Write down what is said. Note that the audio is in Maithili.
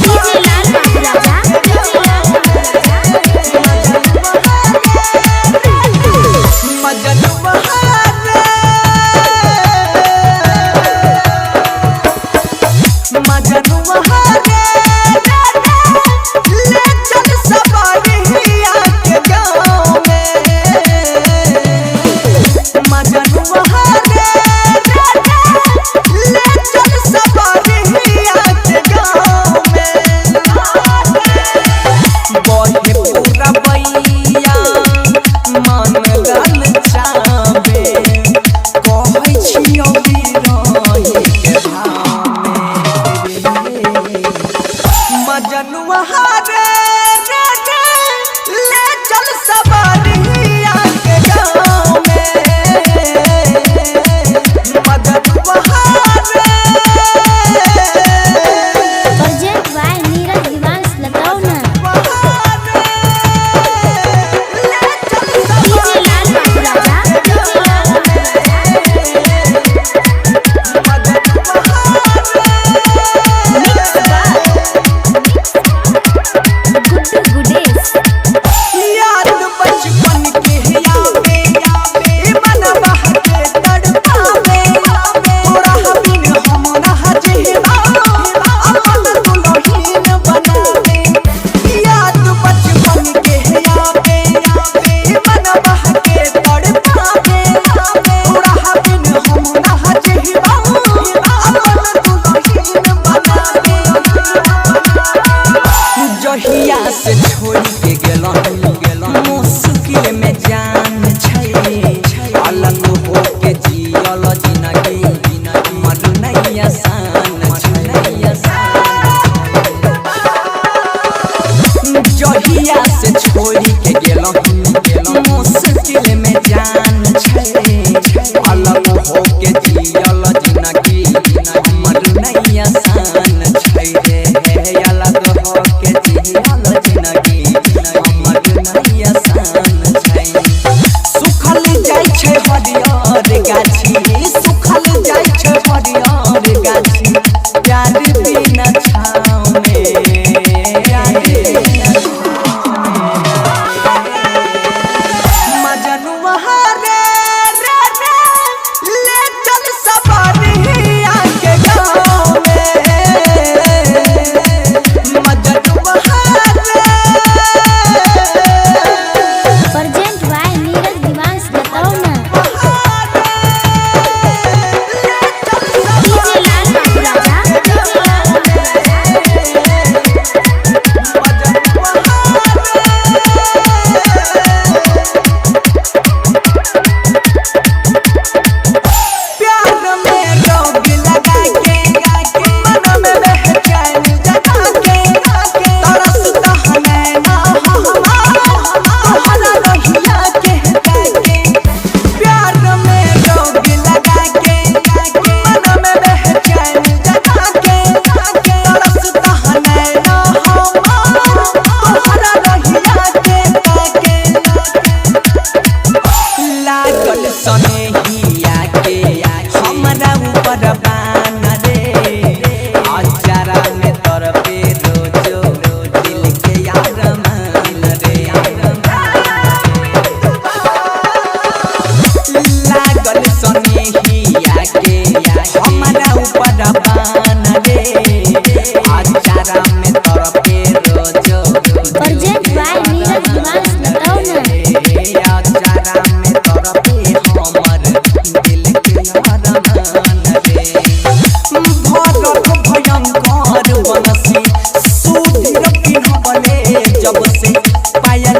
DJ Lal Babu Raja, DJ Lal Babu present by Neeraj Diwansh Lataona. DJ Lal Babu Raja, DJ Lal Babu Raja. Mix by Guddu Gudesh. याद बचपन के आवे आवे मनवा के तड़पावे, तोरा बिन हम ना जीवा अपन दुल्हन बनावे। याद बचपन के आवे आवे मनवा के तड़पावे, तोरा बिन हम ना जीवा अपन दुल्हन बनावे। जहिया से छोड़ी के गेलहुँ मुश्किल में जान छै, अलग हो के जियल जिनगी मरनाइ आसान छै। जहिया से छोड़ी के गेलहुँ मुश्किल में जान छै, अलग हो के जियल जिनगी मरनाइ आसान छै रे। अलग हो के जियल जिनगी मरनाइ आसान छै। सुखल जाइ छै हरियर गाछी, सुखल जाइ छै हरियर गाछी, प्यार बिना छाँव में, प्यार बिना मजनुआ रे रे रे ले चल सवारिया के गाँव में। मजनुआ रे। Present by Neeraj Diwansh Lataona. DJ Lal Babu Raja, DJ Lal Babu राजा। प्यार में रोग लगा के मन में बेचैन जगा के, तरसता है ना हमारा रहिया के के। प्यार में रोग लगा के मन में बेचैन जगा के, तरसता है ना हमारा रहिया के के। लागल सनेहिया के हमरा ऊपर बान रे, अचारा में तरपे रोजो दिल के यार मान रे। लागल सनेहिया के हमरा ऊपर बान रे, अचारा में तरपे रोजो। Present by Neeraj Diwansh Lataona. जब से पायल